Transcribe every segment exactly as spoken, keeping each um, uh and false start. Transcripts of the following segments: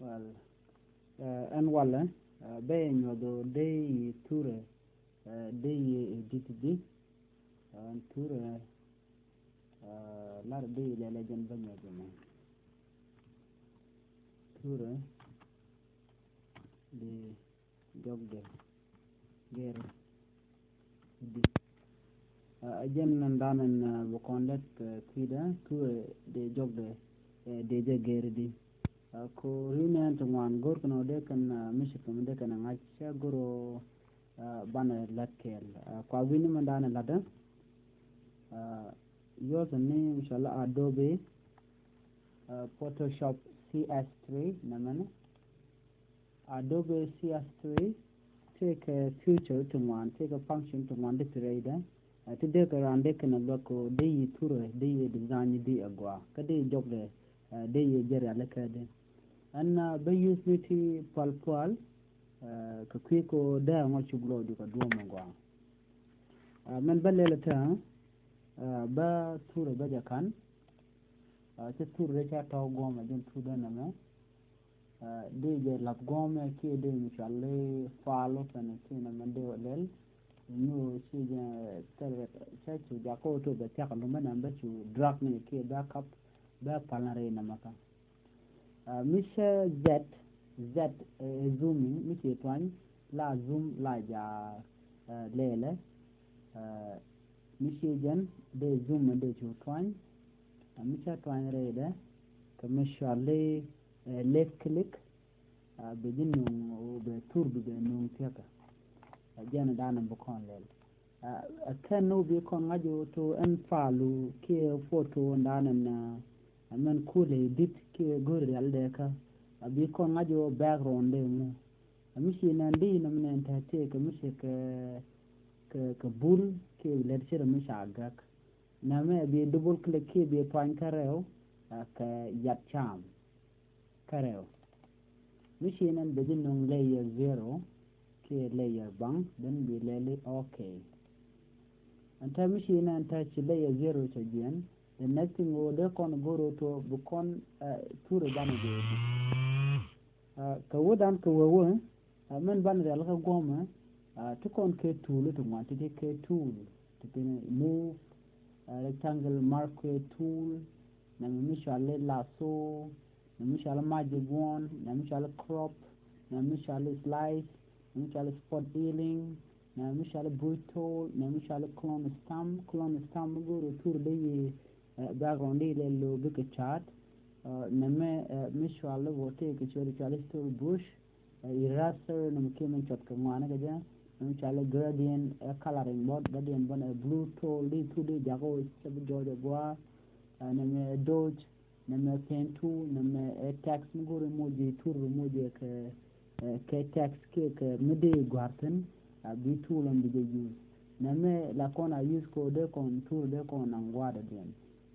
Well, ɛn walɛ bɛ nyuɔth dee yi thurɛ, dee yi edit di. Ɛn thurɛ lar dee yi lɛlɛ jɛn bɛ nyuɔth mɛ. Thurɛ di jɔkdɛ gɛr di. A jɛn nɛn danɛn bɛ kɔn lɛt kui̱dɛ thurɛ dee jɔkdɛ dee jɛ gɛr di. Ko ri nɛn ti ŋuan go̱r kɛn ɔ dee kɛn mi ci kɛn dee kɛn ŋa̱c cɛ go̱r ɔ banɛ lɛt kɛɛl. Kua wi̱ni mɛn danɛ latdä. Yɔth ni mi cɔl Adobe Photoshop C S three nɛmɛni. Adobe C S three tëëkɛ feature ti ŋuan, tëëkɛ function ti ŋuan di ti rɛydɛ. Ti dee kɛ raan dee kɛn a luäk ko dee yi thurɛ dee yi design di a gɔaa kä dee yi jɔkdɛ dee yi jɛ rialikä di. Ɛn bä use ni ti pual pual kɛ kui̱ ko dee a ŋɔc cuk lɔɔdu kɛ duɔ̱ɔ̱m a gɔaa. Mɛn bä lɛl tä bä thurɛ bä jɛ kan. Cä thurɛ ca tɔ̱ guɔ̱mɛ jɛn thurɛ nɛmɛ. Dee jɛ lath guɔ̱mɛ kiɛ dee mi cual i̱ fal wä pɛn kiɛ nɛmɛ dee wä lɛl. Nyu ci jɛ thɛr ca cu jakä wä to bɛ thiak lumɛ nɛmɛ bä cu drag ni kiɛ bä kap bä pal na rɛy nɛmɛ kä. Mi cɛ Z, Z ɛ zooming mi ci tuany la zoom la ja lɛlɛ. Mi ci jɛn dee zoom dee cu tuany. Mi cɛ tuany rɛydɛ kɛ mi cual i̱ left click. Bɛ ji̱ nuŋ bɛ thurdu bɛ nuŋ thiäkä. Jɛn danɛ bi kɔn lɛl. Ɛ kɛn ni wä bi kɔn ŋa̱c wä to ɛn falu kiɛ photo ɛn danɛ na ɛmɛn kulɛ edit kiɛ go̱ri rial dɛ kä. A bi kɔn ŋa̱c wä background dɛ ŋu. A mi ci nɛn di nɔm nɛn tɛ tëë kɛ mi ci kɛ kɛ bul kiɛ lɛt ci rɛ mi ca gak. Nɛmɛ a bi double click kiɛ bi tuany kä rɛw kɛ yat cam. Kä rɛw. Mi ci nɛn bɛ ji̱ nuŋ layer zero kiɛ layer baŋ then bi lɛli okay. Ɛn tɛ mi ci nɛn tɛ ci layer zero cɛ jiɛn. The next thing wä dee kɔn go̱r wä to bi kɔn thurɛ banɛ jɛ di. Kɛ wä dan kɛ wä wä mɛn banɛ rial kä guɔmɛ ti kɔn kɛ tool ti ŋuan ti ti kɛ tool ti ti move rectangle marquee tool. Nɛ mi mi cual i̱ lasso, nɛ mi cual i̱ magic wand, nɛ mi cual i̱ crop, nɛ mi cual i̱ slice, nɛ mi cual i̱ spot healing, nɛ mi cual i̱ brush tool, nɛ mi cual i̱ clone stamp. Clone stamp mi go̱o̱r i̱ thur dee yi background dee yi lɛ lo̱o̱ bikɛ caat. Nɛ mɛ mi cual i̱ bɔ tëë kɛ cual i̱ cual i̱ story brush. Eraser nɛ mi kiɛ mi cuɔth kɛ ŋuani kɛ jɛ. Nɛ mi cual i̱ gradient ɛ coloring bɔ gradient bɔ nɛ blue tool dee thur dee jakä wä cɛ bi jɔɔc ɛ gua̱a̱. Nɛ mɛ dodge. Nɛmɛ pen tool, nɛmɛ ɛ text mi go̱r emoji, tool emoji kɛ kɛ text kiɛ kɛ mi dee gua̱r thi̱n. A bi tool ɔn bi jɛ use. Nɛmɛ la kɔn a use ko dee kɔn tool dee kɔn naŋ gua̱r dee diɛn.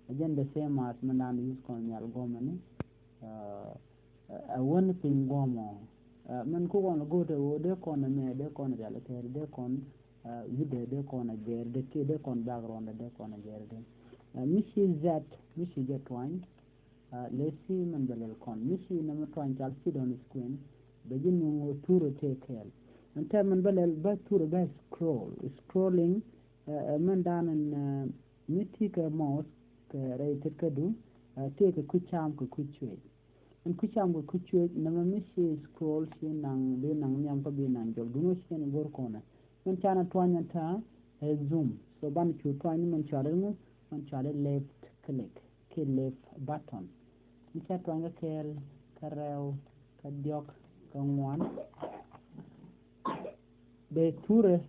A jɛn the same as mi dan use kɔn nyal gɔmɛ ni. A wän piny gɔmɔ. Min ku kɔn go̱r te woo dee kɔn nɛmɛ dee kɔn rial kɛɛr dee kɔn wi̱dɛ dee kɔn a gɛɛr dee kiɛ dee kɔn background dee kɔn a gɛɛr dee. Mi ci zɛt mi ci jɛ tuany. Lesi mɛn bɛ lɛl kɔn mi ci nɛmɛ tuany cal ci dɔn screen. Bɛ ji̱ nuŋ ɣöö thurɛ tëë kɛɛl. Ɛn tɛ mɛn bɛ lɛl bä thurɛ bä scroll. Scrolling ɛ mɛn dan ɛn mi ti kɛ mouse kɛ rɛy tet kädu. Tëë kɛ kuc cam kɛ kuc cuec. Ɛn kuc cam kɛ kuc cuec nɛmɛ mi ci scroll ci naŋ bi naŋ nhiam kä bi naŋ jɔl dun wä ci kɛn go̱r kɔnɛ. Mɛn canɛ tuany ɛn ta̱a̱ ɛ zoom. So banɛ cu tuany ni mɛn cuali ŋu mɛn cuali left click kiɛ left button. Mi ca tuany kä kɛɛl kä rɛw kä diɔk kä ŋuan. Bɛ thurɛ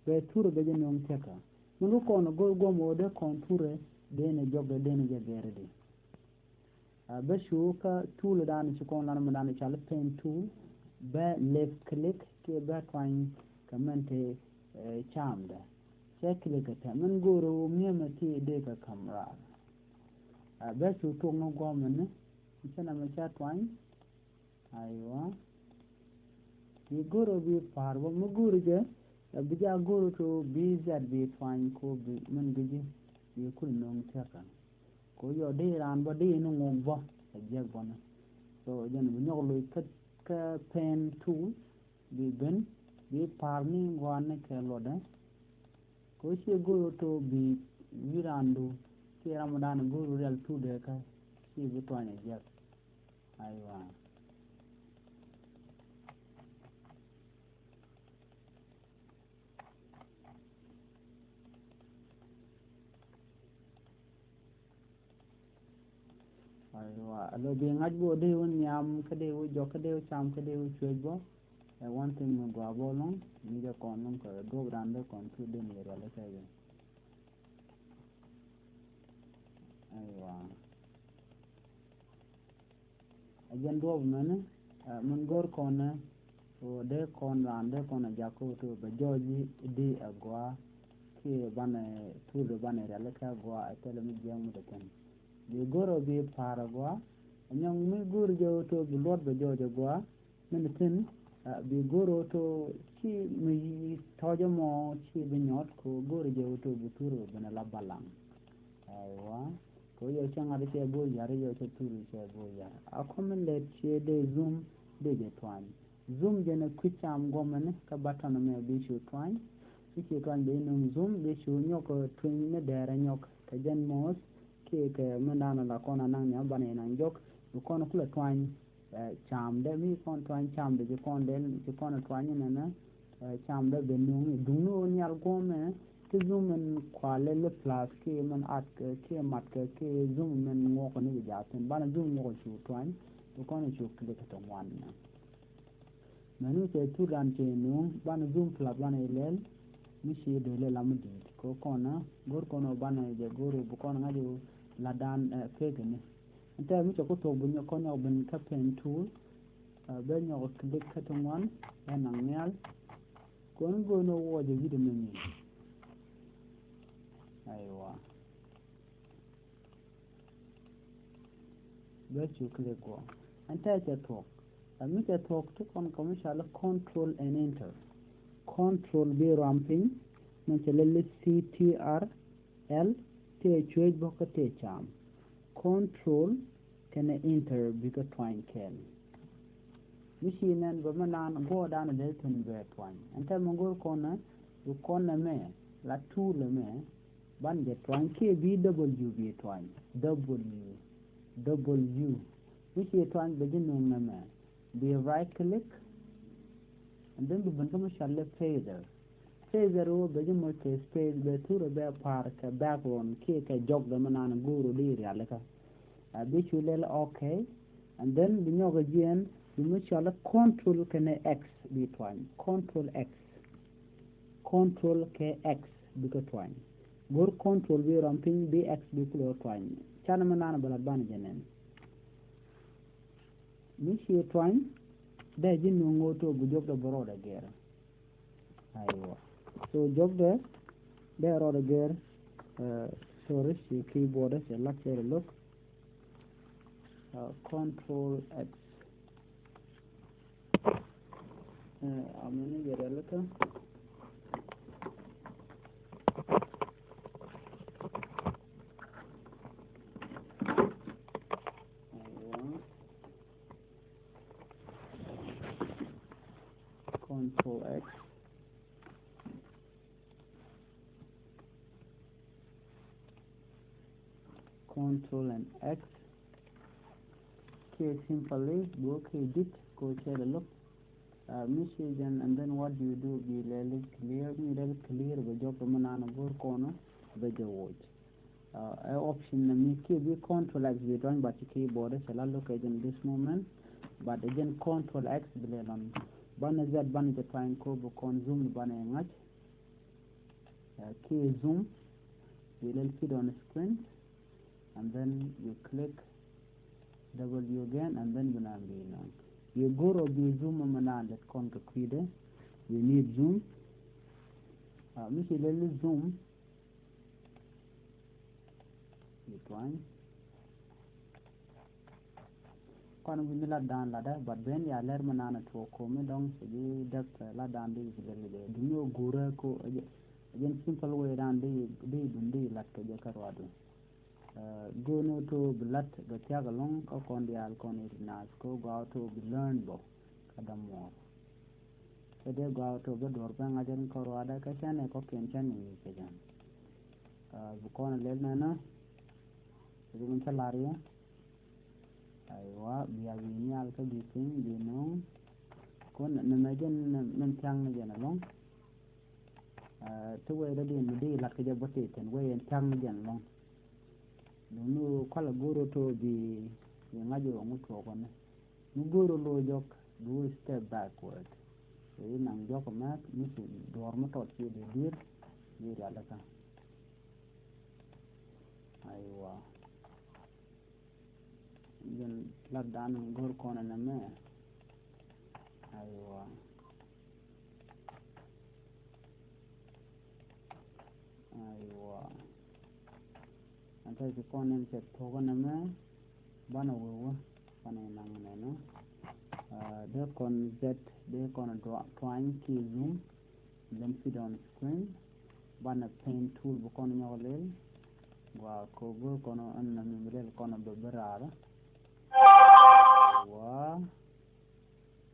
bɛ thurɛ bɛ jɛ nöŋ thiäkä. Min ru kɔn go̱r guɔm wä dee kɔn thurɛ dee ni jɔk dee ni jɛ gɛrɛ di. A bä cu kä tool dan ci kɔn lan mi dan cal pen tool bä left click kiɛ bä tuany kɛ mɛn te camdɛ. Cɛ click kɛ tɛ mɛn go̱o̱r ɣöö mi̱emɛ ti dee kɛ ka̱m raar. A bä cu tok ni guɔ̱mɛ ni cä nɛmɛ ca tuany. Aywa. Bi go̱o̱r ɣöö bi pa̱a̱r bä mi go̱o̱r jɛ. Ɛ bi jɛ a go̱o̱r to bi zɛt bi tuany ko bi min gi ji̱ bi kul no̱o̱ŋ thiäkä. Ko yɔ di raan bä di ni ŋok bä ɛ jiɛk bä ni. So jɛn bi nyɔk loc kä, kä pen tool, bi ben, bi pa̱a̱r ni gua̱a̱n ni kɛ luɔtdɛ. Kɛ ɣöö ciɛ go̱o̱r ɣöö to̱ bi wi̱i̱ raandu kiɛ ram dan go̱o̱r ɣöö rial tool dee kä, ciɛ bi tuany a jiäk. Aywa. Aywa, a lo bi ŋa̱c bä dee wä nhiam kä dee wä jɔk kä dee wä cam kä dee wä cuec bä. Ɛ one thing mi gɔaa bä lɔŋ mi jɛ kɔn lɔŋ kɛ duɔp ran dee kɔn cu den yɛ rial kɛ jɛ. Aywa. Ɛ jɛn duɔp mɛni, ɛ, min go̱r kɔn ɛ, ɣöö dee kɔn raan dee kɔn ɛ jak kä ɣöö to̱ bɛ jɔɔc di ɛ gɔaa kiɛ banɛ thul banɛ rialikä ɛ gɔaa ɛ thilɛ mi jiääk mi te thi̱n. Bi go̱r ɛ bi pa̱a̱r ɛ gɔaa, ɛ nyɔŋ mi go̱r jɛ ɣöö to̱ bi luɔt bɛ jɔɔc ɛ gɔaa, min thi̱n, a, bi go̱r ɣöö to̱ ci mi tɔ̱ɔ̱c ɛmɔ ci bi nyɔt kɛ ɣöö go̱r jɛ ɣöö to̱ bi thur ɣöö ben ɛ la balaŋ. Aywa. Kɛ ɣöö yɛ cɛ ŋa̱t cɛ bo̱o̱ ya̱r, yɛ cɛ thur cɛ bo̱o̱ ya̱r. A kɔmi lɛt ciɛ dee zoom dee jɛ tuany. Zoom jɛn ɛ kui̱ cam guɔmɛni kä button ɛmɛ bi cu tuany. Bi cu tuany bi nuŋ zoom bi cu nyɔk tuny ni dɛɛrɛ nyɔk kɛ jɛn mouse kiɛ kɛ mi naan la kɔn a naŋ ni a banɛ naŋ jɔk bi kɔn kulɛ tuany. Ɛ, camdɛ mi kɔn tuany camdɛ ci kɔn dɛl ci kɔn tuany nɛnɛ. Ɛ, camdɛ ben nuŋ duŋni ɣöö nhial guɔmɛ ti zoom min kualɛ lɛ plus kiɛ min at kɛ kiɛ mat kɛ kiɛ zoom min ŋuɔk ni bi jathin banɛ zoom ŋuɔk cu tuany. Bi kɔn cu click ti ŋuan nɛ. Mɛni cɛ thur dan cɛ nuŋ banɛ zoom plus banɛ ilɛl. Mi ci dee lɛ lam di̱i̱t kɛ kɔn go̱r kɔn banɛ jɛ go̱r bi kɔn ŋa̱c la dan, ɛ, pek ni. Ɛn tɛɛ mi cɛ ku thok bi nyɔk kɔn nyɔk ben kä pen tool. Ɛ, bɛ nyɔk click kä ti ŋuan ɛ naŋ nhial. Kɔn go̱o̱n ɛ wuɔcɛ wi̱dɛ mi mi. Aywa. Bɛ cu click guɔ. Ɛn tɛɛ cɛ thuɔ̱k. Ɛ mi cɛ thuɔ̱k ti kɔn kɛ mi cɔal i̱ control and enter. Control bi ruam piny. Min cɛ lɛl i̱ C T R L tëë cuec bä kä tëë cam. Control kɛnɛ enter bikɛ tuany kɛɛl. Mi ci nɛn bɛ mi naan guɔɔdan dee thun bɛ tuany. Ɛn tɛmɛ go̱r kɔnɛ bi kɔnɛ mɛ la tool ɛmɛ. Ban jɛ tuany kiɛ bi W bi tuany. W, W. Mi ci tuany bɛ ji̱ nuŋ nɛ mɛ. Bi right click. And then bi ben kä mi cɔal i̱ feather. Feather wä bɛ ji̱ moc kɛ space bɛ thurɛ bɛ pa̱a̱r kɛ background kiɛ kɛ jɔkdɛ mi naan go̱o̱r di rialikä. A bi cu lɛl okay. And then bi nyɔk a jiɛn bi mi cɔal i̱ control kɛnɛ X bi tuany. Control X. Control kɛ X bikɛ tuany. Go̱r control bi rɔm piny bi X bi kulɛ tuany. Canɛ mi naan bɛ lat banɛ jɛ nɛn. Mi ci tuany dee ji̱ nuŋ ɣöö to̱ bi jɔkdɛ bɛ rɔɔdɛ gɛr. Aywa. So jɔkdɛ dee rɔɔdɛ gɛr. Uh, sorry, ci keyboard cɛ lak cɛ look. Uh, control X. Uh, amini jɛ dee lika. Aywa. Control X. Control and X. Kiɛ simply go kiɛ dit ko cɛ lɛ look. Uh, mi ci jɛn, and then what do you do? Bi lɛli clear, mi lɛli clear bɛ jɔk mi naan go̱r kɔnɔ bɛ jɛ watch. Uh, ɛ option na mi kiɛ bi control X bi tuany, but ci keyboard cɛ la location this moment. But jɛn control X bi lɛ lɔn. Banɛ Z banɛ jɛ tuany ko bi kɔn zoom banɛ ŋa̱c. Uh, kiɛ zoom, bi lɛl fit on screen, and then you click W again, and then bi naan bi naan. Bi go̱r ɔ bi zoom mi naan lɛt kɔn kɛ kui̱dɛ. We need zoom. Uh, mi ci lɛl zoom. Bi tuany. Kɔn wi̱ni lat dan latdä, but ben ya lɛr mi naan a tuɔɔk ko̱mi dɔ̱ŋ ci ji̱ däk lat dan di ci lɛr kɛ jɛ. Duŋni ɔ guurä ko ɛ jɛn simple way dan di, di dun di lat kɛ jɛ kä ruadu. Go̱o̱r ni wä to bi la̱t bɛ thiak ɛlɔ̱ŋ kä kɔn diaal kɔn i̱ ti naath kä gɔaa wä to bi learn bä kä dämuɔɔr. Kä dee gɔaa wä to bä duɔ̱ɔ̱r bä ŋa̱c ɛn kä ruaadɛ kä cän ɛ kɔ̱kiɛn cän ŋi̱i̱c kɛ jän. Bi kɔn ɛ lɛl nɛnä ri min cä la̱r yɛ. Aywa, bia bi nhial kä bi piny bi nöŋ. Kun ni mɛ jɛn min thia̱ŋ ni jɛn ɛlɔ̱ŋ. Ti wee dɔ̱diɛn mi di lat kä jɛ bä ti thin wee ɛn thia̱ŋ ni jɛn ɛlɔ̱ŋ. Duni kualɛ go̱o̱r to bi bi ŋa̱c ɣöö ŋu tuɔɔk ɔni. Mi go̱o̱r lo̱o̱ jɔk bi wee step backward. Ri naŋ jɔk mɛk mi ci duɔ̱ɔ̱r mi tɔt ci di di̱i̱r bi rialikä. Aywa. Jɛn lat dan go̱o̱r kɔn ɛn ɛmɛ. Aywa. Aywa. Ɛn tɛ ci kɔn ɛn cɛ thuɔ̱k ɛn ɛmɛ. Banɛ wee wä banɛ naŋ nɛnɔ. Dee kɔn zɛt dee kɔn tuany ki zoom. Then fit on screen. Banɛ paint tool bi kɔn nyɔk lel. Wa ko go̱o̱r kɔn ɛn na mi lel kɔn bɛ bi raar. Wa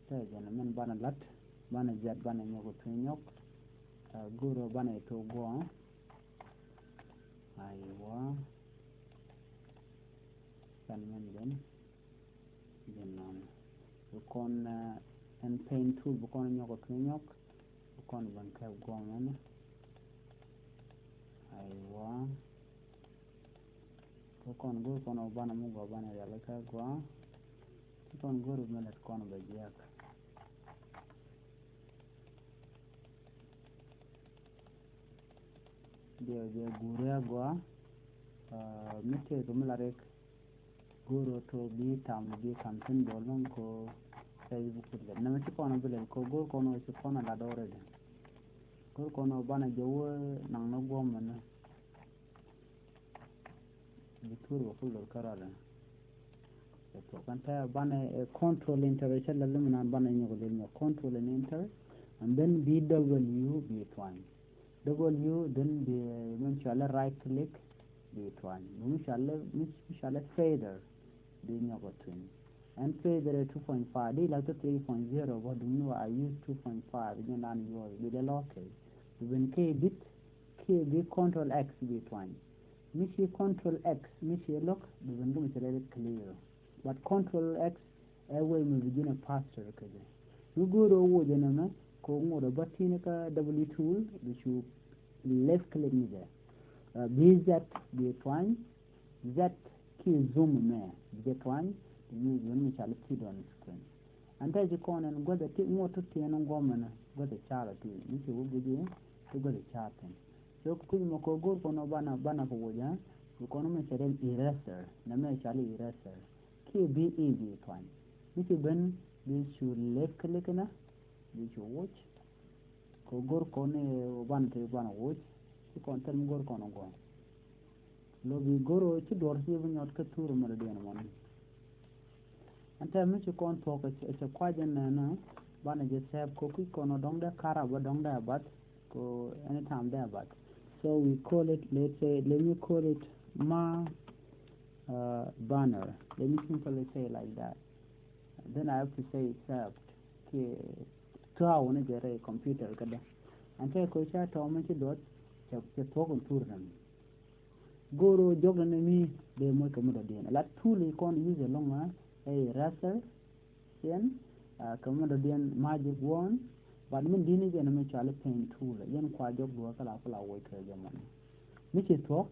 tɛ jɛn min banɛ lat banɛ jɛt banɛ nyɔk tuny nyɔk. Go̱o̱r banɛ to guɔ. Aywa. Kan min jɛn. Jɛn nɔn. Bi kɔn ɛn paint tool bi kɔn nyɔk tuny nyɔk. Bi kɔn ben kɛp guɔ mɛn. Aywa. Bi kɔn go̱o̱r kɔn ɔ banɛ mi gɔɔ banɛ rialikä guɔ. Bi kɔn go̱o̱r bi mɛ lät kɔn bɛ jiäk. Jɛ jɛ guuri agua. Mi tëëk mi la rik. Go̱o̱r ɔ to bi tam bi kam tin bɔl lɔŋ ko Facebook lɛ. Nɛmɛ ci kɔn a bi lɛ ko go̱o̱r kɔn ɔ ci kɔn a lat already. Go̱o̱r kɔn ɔ banɛ jɛ wä naŋ ni guɔm mɛ ni. Bi tuur bɛ kul lor kärɔdɛ. Kɛ tuɔk kɛn tɛ banɛ control enter cɛ lɛ limin an banɛ nyɔk lil nyɔk control and enter. And then bi W bi twany. W then bi min cualɛ right click bi twany. Bi mi cualɛ mi cualɛ feather bi nyɔk twany. And feather two point five di la three point zero bɔ dum ni wa I use two point five jin dan yuɔy bi lɛ lɔkɛ. Bi ben kɛ bit kiɛ bi control X bi twany. Mi ci control X mi ci lock bi ben gum ci lɛ clear. But control X ɛ wee mi bi jin a pastor kɛ jɛ. Mi go̱o̱r ɛ woc ɛn ɛmɛ kɛ ŋot ɛ bä tin kä W tool bi cu left click ni jɛ. Bi Z bi twany. Z ki zoom mɛ bi jɛ twany. Bi mi zoom mi cal ti dɔn screen. An tɛ ci kɔn ɛn guäth ɛ ti ŋot ti ti ɛn guɔmɛ ni guäth ɛ cal ɛ ti mi ci wä guic ti guäth ɛ cal thin. So kuc mɔ kɛ go̱o̱r kɔn ɔ banɛ banɛ kɛ woc ɛ kɛ kɔn mɛ cɛ rɛm eraser nɛ mɛ cal eraser. Kiɛ bi i bi twany mi ci ben bi cu left click na bi cu woc. Kɛ go̱r kɔn i̱ banɛ te banɛ woc ci kɔn thil mi go̱r kɔn ɔ gɔ̱. Lo bi go̱r ci duɔr ci bi nyɔt kä thur mɛ dɔ̱diɛn mɔni. Ɛn tɛ mi ci kɔn thuɔk ɛ cɛ kuac ɛn nɛnɛ banɛ jɛ sɛp kɛ kui̱ kɔn ɔ dɔ̱ŋ dɛ karabä dɔ̱ŋ dɛ abath kɛ anytime dɛ abath. So we call it, let's say, let me call it ma uh, banner. Let me simply say like that. Then I have to say sɛp kɛ tɔ̱a̱w ni jɛ rɛy computer kädɛ. An tɛ kɛ ca tɔ̱ mɛ ci duɔth cɛ thuɔk in thur nɛm. Go̱o̱r ɔ jɔk ni mi dee moc kɛ mi dɔ̱diɛn la tool i̱ kɔn use ɛlɔ̱ŋ ɛ eraser. Ciɛn kɛ mi dɔ̱diɛn magic wand. But min di̱t ni jɛn mi cɔal i̱ paint tool jɛn kua jɔk duɔ̱ɔ̱r kä la ku la woc kɛ jɛ mɔni. Mi ci thuɔ̱k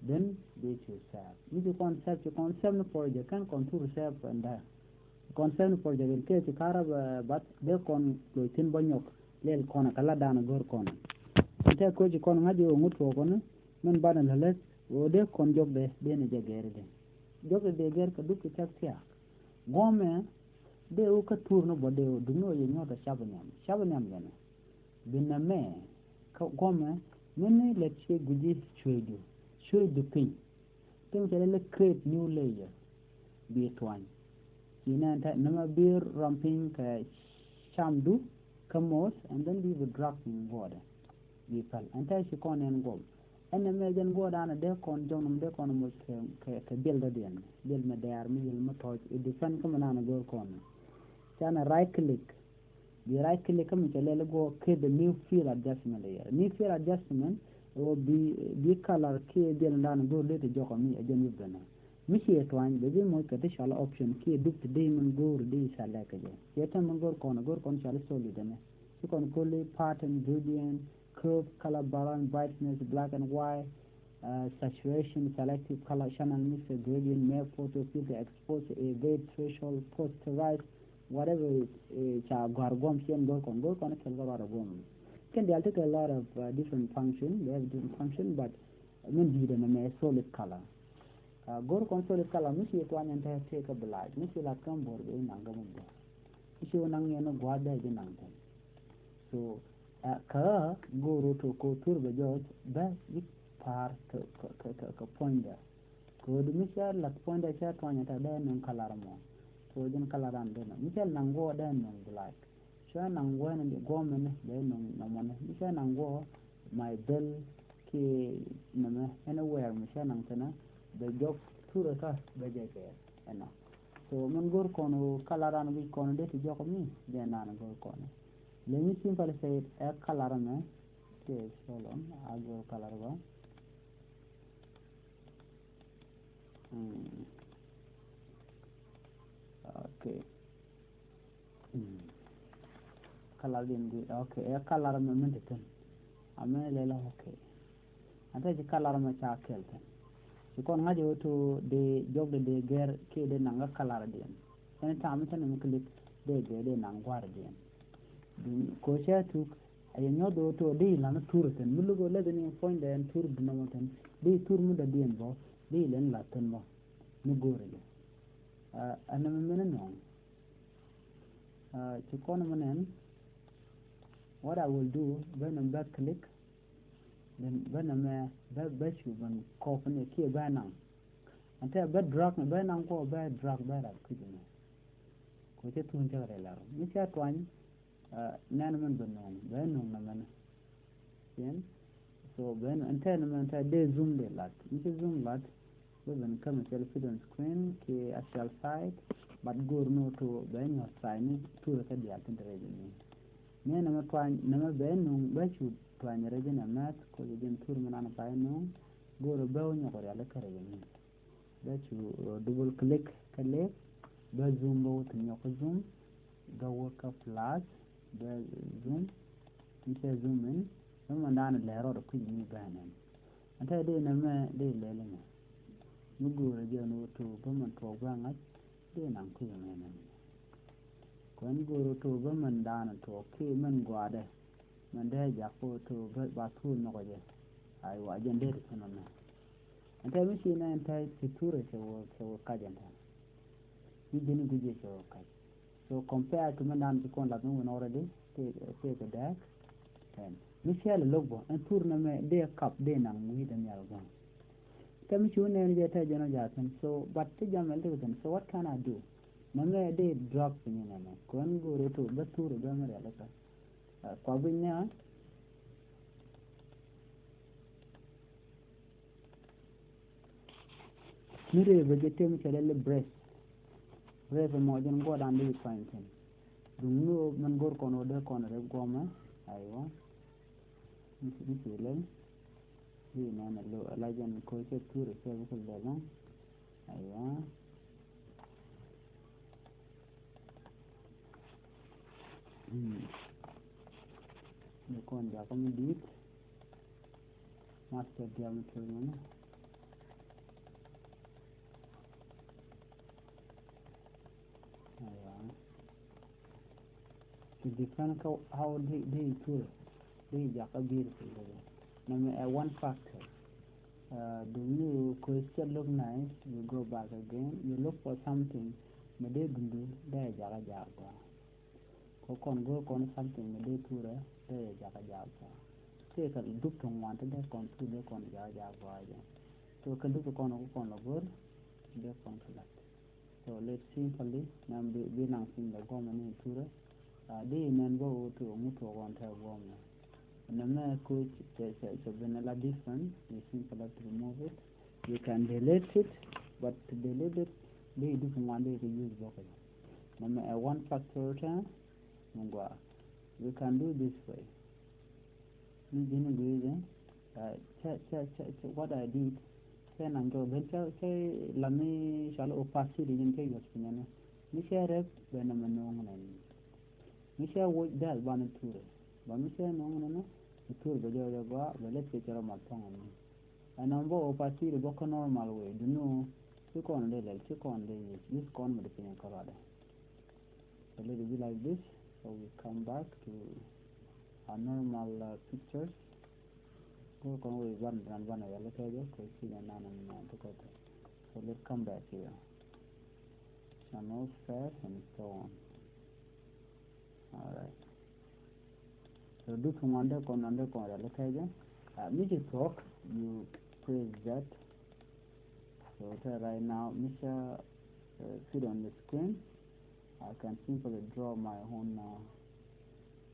then dee ci sɛp mi ci kɔn sɛp ci kɔn sɛp ni project kɛn kɔn thur sɛp ɛn dee. Kɔn sɛp ni project in kɛ ci karabä bath dee kɔn loc thi̱n bä nyɔk lɛl kɔn kä la dan go̱r kɔn. Tɛ koci kɔn ŋa̱c i̱ ɣöö ŋut tuɔɔk kɔn min banɛ lä leth ɣöö dee kɔn jɔkdɛ dee ni jɛ gɛɛri dee. Jɔkdɛ dee gɛɛr kɛ duk ci tɛk thiaak. Guɔmɛ dee wä kä thur ni bɔ dee wä duk ni wä yɛ nyɔt ɛ cap nhiam cap nhiam jɛnɛ. Bi nɛ mɛ kä guɔmɛ mi ni lɛ ci guici cueecdu cueecdu piny. Tin kɛ lɛ lɛ create new layer. Bi twany ci nɛ tɛ nɛmɛ bi rɔm piny kɛ camdu kä moth and then bi bi drag piny guɔdɛ. Bi päl ɛn tɛ ci kɔn ɛn guɔm. Ɛn ɛmɛ jɛn guɔ̱ɔ̱r danɔ dee kɔn jɔŋ nɔmɔ dee kɔn moc kɛ, kɛ, kɛ biɛl dɔ̱diɛn. Biɛl mɛ dɛɛr mi yɛl mɛ tɔ̱ɔ̱c. It depend kä mi nanɔ go̱o̱r kɔn. Canɛ right click. Bi right click kä mi cɛ lɛl guɔ̱ɔ̱r kɛ the new fill adjustment yɛ. New fill adjustment ɛ wä bi, bi color kiɛ biɛl danɔ go̱o̱r dee ti jɔkɔ mi ɛ jɛn bi ben ɛ. Mi ci ɛ tuany bɛ bi moc kɛ ti cɔal option kiɛ dup ti dee min go̱o̱r dee select kɛ jɛ. Ciɛ tɛm min go̱o̱r kɔn, go̱o̱r kɔn cɔal solid ɛmɛ. Ci kɔn koli pattern, gradient, curve, color balance, brightness, black and white, uh, saturation, selective color, channel mixer, gradient, map, photo, filter, expose, evade, threshold, posterize, whatever, uh, ca gɔ̱a̱r guɔ̱m ciɛn go̱o̱r kɔn, go̱o̱r kɔn kɛl gɔ̱a̱r guɔ̱m. Kɛn diaal tekɛ a lot of, uh, different function, they have different function, but min di̱i̱t ɛn ɛmɛ solid color. Uh, go̱o̱r kɔn solid color mi ci tuany ɛn te tekɛ black, mi ci lat kä bo̱r bɛ naŋ kä mi bo̱r. Mi ci wä naŋ yɛn gua̱a̱r bɛ ji̱ naŋ thin. So, uh, kä go̱o̱r wä to ko thur bɛ jɔɔc bɛ ji̱ pa̱a̱r kä, kä, kä, kä, kä puɔ̱nydɛ. Kɛ ɣöö di mi cä la̱th puɔ̱nydɛ cä tuany ɛ tɛ dee nuŋ color mɔ. So jɛn color an dee nɔ. Mi cä naŋ guɔ dee nuŋ black. Cä naŋ guɔ ni guɔ mini bɛ nuŋ nɔmɔ ni. Mi cä naŋ guɔ my belt kiɛ nɛmɛ anywhere mi cä naŋ thinɛ bɛ jɔk thurɛ kä bɛ jɛ kɛ ɛnɔ. So min go̱r kɔn ɣöö color an wi̱c kɔn dee ti jɔk mi jɛ nan go̱r kɔn. Let me simply say ɛ color mɛ. Okay, hold on. A go̱r color bä. Mm. Okay. Mm. Color din gui. Okay, ɛ color mɛ min ti thin. A mɛ lɛlɛ okay. Ante ci color mɛ ca kɛl thin. Ci kɔn ŋa̱c ɛ wä to dee jɔk dee dee gɛr kiɛ dee naŋ kä color diɛn. Ɛn tam mi thin mi click dee gɛr dee naŋ gua̱r diɛn. Ko cɛ tuk. A yɛ nyɔth ɣöö to di lan thur thin mi luk ɣöö leth ni puɔ̱nydɛ ɛn thur dunɔmɔ thin di thur mi dɔ̱diɛn bä di lɛn la̱th thin bä mi go̱o̱rɛ jɛ. Ɛn ɛmɛ mɛn ɛnɔŋ ci kɔn mɛ nɛn. What I will do, bä nɛm bä click, then bä nɛmɛ bä bä cu bän kɔp ni kiɛ bä naŋ. Ɛn tɛ bä drag ni bä naŋ kɔ bä drag bä rat kui̱c mɛ. Ko cɛ thun cɛ kɛ rɛ lar mi cɛ tuany. Nɛn mɛn bɛ nuŋ bɛ nuŋ nɛ mɛn. Cien. So bɛ nuŋ ɛn tɛn mɛn tɛ dee zoom dee lat mi ci zoom lat. Bɛ ben kämɛ cɛl fit on screen ki actual side. But go̱o̱r ni wä to bɛ nyuɔ̱th side ni turɛ kä diaal tin te rɛy ni. Nɛn mɛ tuany nɛ mɛ bɛ nuŋ bɛ cu tuany rɛy ni mɛth ko jɛ jɛn tur mɛ nan pay nuŋ. Go̱o̱r bɛ wä nyɔk rial kä rɛy ni. Bɛ cu double click kä lek bɛ zoom bɛ wä thi̱n nyɔk kä zoom. Bɛ wä kä plus bɛ zoom. Ni cɛ zoom in bɛ mɛn da̱a̱n lɛr rɔɔd kui̱ mi bɛ nɛn. Ɛn tɛ dee nɛ mɛ dee lɛl mɛ. Mi go̱o̱rɛ jɛ ni wä to bä mɛn tuɔɔk bä ŋa̱c dee naŋ kui̱ mɛ nɛn. Kuɛn go̱o̱rɛ to bä mɛn da̱a̱n tuɔɔk kiɛ mɛn gua̱a̱dɛ. Mɛn dee jak ko to bä ba thur nhɔkɔ jɛ. Ay wa jɛn dee ti thunɔ nɛ. Ɛn tɛ mi ci nɛ ɛn tɛ ci thurɛ cɛ wä cɛ wä kac ɛn tɛ. Mi jɛn i̱ guic jɛ cɛ wä kac. So compare to mi nan ci kɔn lath mi wun already. Tëë kɛ dɛɛk. Ɛn mi cɛ lɛ lo̱k bä ɛn thur nɛ mɛ dee kap dee naŋ wi̱i̱ dee nhial gɔ̱ŋ. Tɛ mi ci wun nɛn jɛ tɛ jɛn ɔ jathin. So but ti jam ɛl ti within. So what can I do? Nɛ mɛ dee drop piny nɛ mɛ. Kɔn go̱o̱r to bä thur bä mi rialikä. Kua guic nhial. Mi rëë bä jɛ tem cɛ lɛl breath. Breath mɔ jɛn guɔdan di kuany thin. Duŋ ni mɛn go̱r kɔn wä dee kɔn rɛ guɔmɛ. Aywa. Mi ci lɛl. Di nɛn a lo a la jɛn ko cɛ thur cɛ bä kul dee lɔŋ. Aywa. Ni kɔn jakä mi di̱i̱t. Master diam mi tul mɛnɛ. Aywa. It depend kä how di di thur di jakä beautiful. Nɛmɛ ɛ one factor. Duŋ ni kɔ cɛ look nice, you go back again, you look for something. Mɛ dee dundu dee jakä jakä gɔaa. Kɔ kɔn go̱o̱r kɔn something mɛ dee thurɛ dee jakä jakä gɔaa. Tëë kɛ dup ti ŋuan ti dee kɔn thur dee kɔn jakä jakä gɔaa jɛ. So kɛ dup ti kɔn kɔ kɔn lɔ go̱o̱r dee kɔn kɛ lat. So let simply nam bi naŋ piny lɛ guɔmɛ ni thurɛ. Di nɛn bä wä tuɔɔk ŋut tuɔɔk ɣɔn tɛ guɔmɛ. Nɛmɛ koc cɛ, cɛ, cɛ ben a la different. You simply have to remove it. You can delete it, but to delete it, di duk ŋuan di kɛ use bɔkɛ. Nɛmɛ ɛ one factor tɛ mi gua. We can do this way. Mi ji̱n gui̱i̱ jɛ, uh, cɛ, cɛ, cɛ, cɛ, what I did, cɛ naŋ jɔk ben cɛ, cɛ la mi cɔal opacity ji̱n cɛ yuɔth piny ɛnɛ. Mi cɛ rɛp bɛ nɛmɛ no̱o̱ŋ nɛn. Mi cɛ woc dɛl banɛ turɛ. Ba mi cɛ no̱o̱ŋ nɛn, mi turɛ bɛ jɔk jɛ gɔaa, bɛ lɛ cɛ cɛ rɔ mat thɔŋ ɛn. Ɛn nɔm bä opacity bä kä normal way, duno, ci kɔn dee lɛl, ci kɔn dee yic, yic kɔn mi di piny kä ruadɛ. So let it be like this. So we come back to our normal, uh, pictures. Kɔ kɔn wee ban ban ban yɛl kɛ jɛ kɔ ci na nan nan to kɔ. So let's come back here. Channel fair and so on. All right. So duk ŋuan dee kɔn nan dee kɔn yɛl kɛ jɛ. Uh, mi ci tuɔk, you press that. So right now, mi ca, uh, fit on the screen. I can simply draw my own, uh,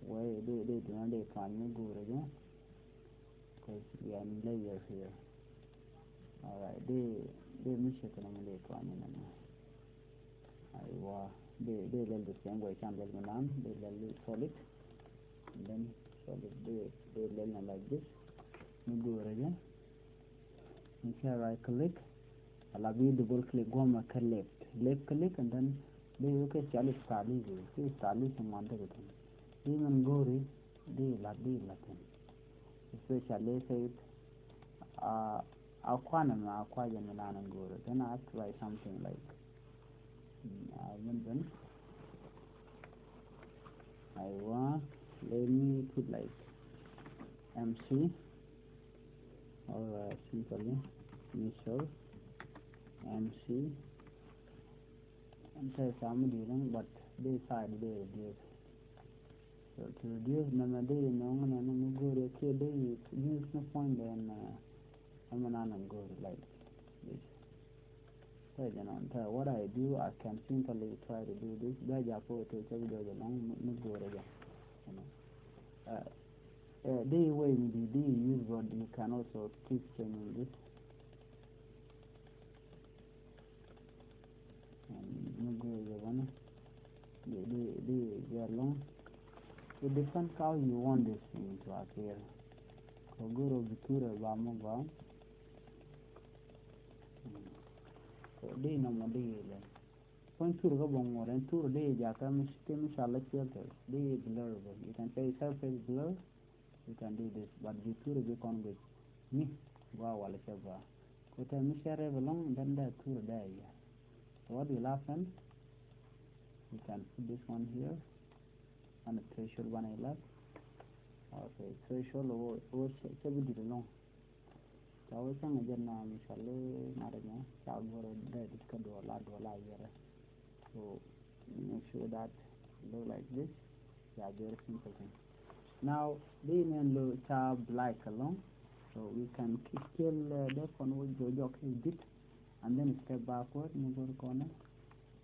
way. Dee, dee, dee, dee, kan mi gure jɛ. Cause we are in layer here. All right, dee, dee mi cɛ kɛn mi dee kan mi nɛ. Aywa, dee, dee lɛl the same way, can lɛl mi nan, dee lɛl solid. And then solid, dee, dee lɛl nɛ like this. Mi gure jɛ. Mi cɛ right click. Ala bi double click guɔmɛ kä left. Left click and then bi wä kɛ cɔal stylize. Kɛ stylize ŋuan tekɛ thin. Bi min go̱ri di lat, di lat thin. Especially kɛ it, uh, a kuanɛ mɛ a kuacɛ mi nan go̱ri. Then I have to write something like, mm, uh, min ben. Aywa, let me put like M C. Or, uh, simply Mister M C. And say some dealing, but this side they reduce. So to reduce nɛmɛ dee no̱o̱ŋ nɛn mi go̱o̱ri kiɛ dee use ni point then, uh, ɛmɛ nan go̱o̱ri like this. Tɛ jɛ nɔn tɛ, what I do, I can simply try to do this. Bɛ ja po to cɛ bi jɔjɛ nɔŋ mi go̱o̱ri jɛ. You know. Uh, uh, dee way mi di dee use, but you can also keep changing this. And mi go̱o̱ri jɛ bä ni. Di, di, di jɛ lɔŋ. It depends how you want this thing to appear. Kɛ go̱o̱ri bi turɛ ba mi gɔaa. Kɛ di nɔmɔ di lɛ. Puɔ̱ny turɛ kä bä ŋuɔ̱t ɛn turɛ di jakä mi, ti mi cɔal lɛ filter. Di blur bä. You can say surface blur. You can do this, but bi turɛ bi kɔn guic mi gua walɛ cɛ gua. Kutɛ mi cɛ rɛp along, then dɛ turɛ dɛ yɛ. So what will happen? You can put this one here. And the threshold one I left. Okay, threshold wä, wä cɛ, cɛ bi dit along. Ca wä cäŋ jɛ na mi cɔl ŋa̱t nyɛ ca go̱r dɛ dit kä duɔl la duɔl la yɛrɛ. So make sure that look like this. Yeah, very simple thing. Now, di nɛn lo ca black along. So we can kill, uh, the kɔn wä jɔ jɔk a bit and then step backward ni go̱r kɔn.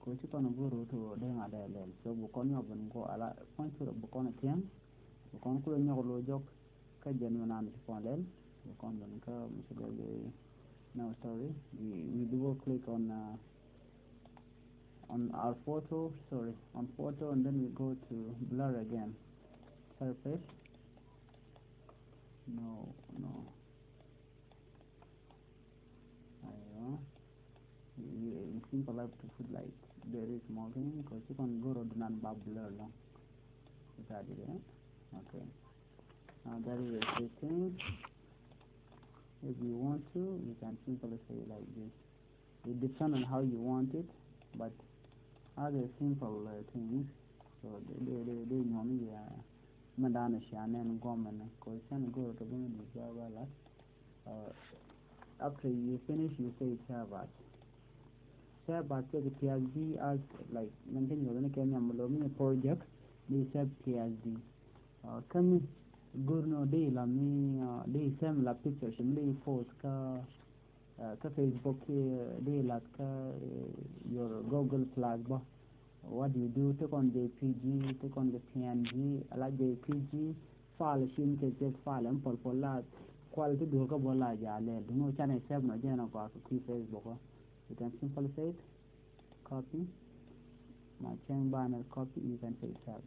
Ko ci kɔn go̱r to dee ŋa̱t dee lɛl. So bu kɔn nyɔk ben ko ala kɔn cur bu kɔn tiɛŋ. Bu kɔn kulɛ nyɔk lo jɔk. Kä jɛn mi nan ci kɔn lɛl, bi kɔn ben kä mi ci lɛl, no, sorry. We, we double click on, uh, on our photo, sorry, on photo, and then we go to blur again. Surface. No, no. Aywa. You, you simply have to put like very small thing, 'cause you can go to nan ba blur long. Is that it, eh? Okay. Now that is the thing. If you want to, you can simply say like this. It depends on how you want it, but other simple, uh, things. So they, they, they, they normally, uh, mɛ danɛ cia nɛn gɔmɛnɛ, 'cause can go to gɔmɛnɛ ba ba lat. Uh, after you finish, you say save as. Save as, cɛ kɛ P S D as, like, mɛn kɛ nyuɔth ni kɛ nhiam mi lo mi project, di save P S D. Uh, kä mi go̱r nɔ di la mi, uh, di send la picture ci mi di post kä, uh, kä Facebook, uh, di lat kä, uh, your Google Plus bä. What do you do? Ti kɔn J P G, ti kɔn kɛ P N G, ala J P G, File ci mi kɛ save file ɛn pɔl pɔl la quality duɔ̱ɔ̱kä bɔ la ja̱ lɛl. Duŋ ɔ canɛ save nɔ jɛn ɔ kɔak kɛ kui̱ Facebook ɔ. You can simply save, copy. Ma cɛn banɛ copy, you can say save.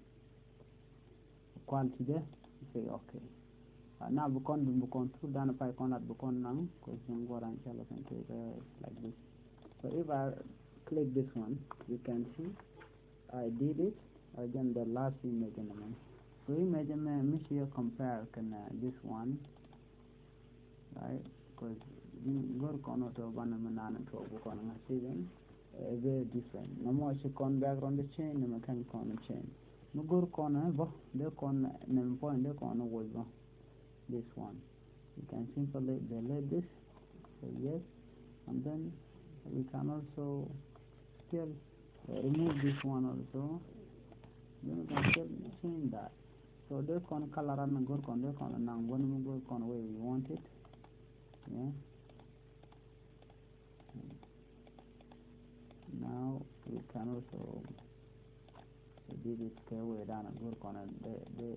Quality dɛ, you say okay. Uh, na bi kɔn bi kɔn through dan pay kɔn lat bi kɔn naŋ kɔ cɛn gɔran cɛ lɔ kɛn kɛ like this. So if I click this one, you can see I did it. Again, the last image in a minute. So image in a, mi ci compare kɛn, uh, this one, right? Because gör kɔn ɔ tɔ banɛ mi nan tɔ bu kɔn ŋa seven, uh, very different. Nɔmɔ ci kɔn background change, nɔmɔ kɛn kɔn change. Mi gör kɔn ɛ bɔ, dee kɔn nɛm point, dee kɔn ɛ woc bɔ. This one. You can simply delete this. Say yes. And then we can also still, uh, remove this one also. Then we can still change that. So dee kɔn color an gör kɔn, dee kɔn naŋ bɔ ni mi gör kɔn way we want it. Yeah. Now we can also edit it kɛ way dan a gör kɔn dee, dee,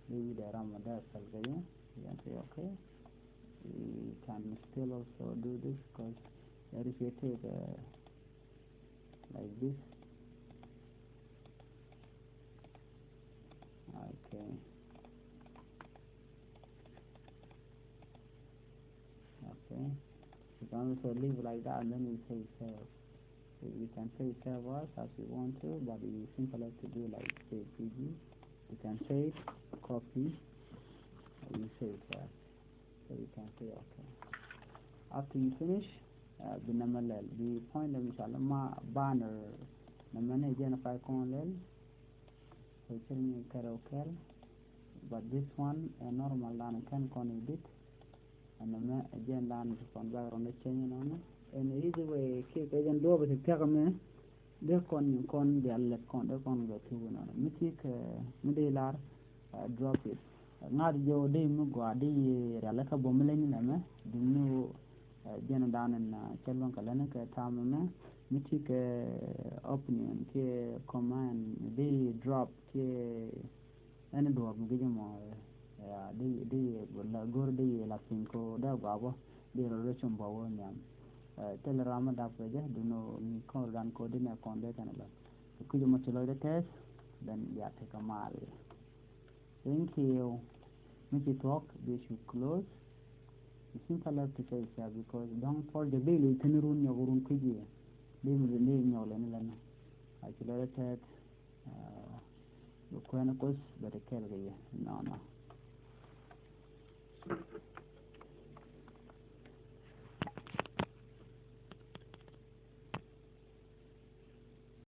dee wi̱i̱ dee ram dee pɛl kɛ yɛ. You can say okay. We can still also do this because there is a take, uh, like this. Okay. Okay. You can also leave like that and then we say save. So you can say save as, as you want to, but you simply have to do like J P G. You can say copy. You say save. So you can say okay. After you finish, uh, bi nɛmɛ lɛl, bi point dɛ mi cɔal ma banner nɛmɛ ni identify kɔn lɛl. So cir mi kɛrɛ kɛl. But this one, uh, normal dan kɛn kɔn edit. Ɛn ɛmɛ ɛ jɛn dan ti kɔn background change nɔnɔ. Ɛn easy way kiɛ kɛ jɛn duɔp ti thiak ɛmɛ. Dee kɔn nyin kɔn dial lɛt kɔn dee kɔn gɛ thuk nɔnɔ. Mi ti kɛ mi dee lar, uh, drop it. Ŋa̱th jɛ wä dee mi gɔaa dee yɛ rial kä bom mi leny nɛmɛ. Duŋ ni wä, uh, jɛn dan ɛn, uh, cɛ luɔ̱ŋ kɛ lɛn kɛ tam ɛmɛ. Mi ti kɛ opinion kiɛ comment dee drop kiɛ ɛn duɔ̱ɔ̱p mi gi̱c mɔ, ya, di, di, la go̱r di la piny ko dee gɔaa bä, di rɔ rɔ cum bä wä nhiam. Eh, thilɛ ram mi dap kɛ jɛ, duno mi kɔn rɔ dan ko di nɛ kɔn dee kɛn lɔ. Kui̱c mɔ ci lɔcdɛ tɛth, then bia tekɛ mal. Thank you. Mi ci thuɔ̱k, bi cu close. Simple as to say, because dɔ̱ŋ project di lic thin run nyɔk run kui̱c yɛ. Di mi di nyɔk lɛn lɛn. A ci lɔcdɛ tɛth. Ah, bi kuɛn Kuoth bɛ te kɛɛl kɛ yɛ. Nɔnɔ.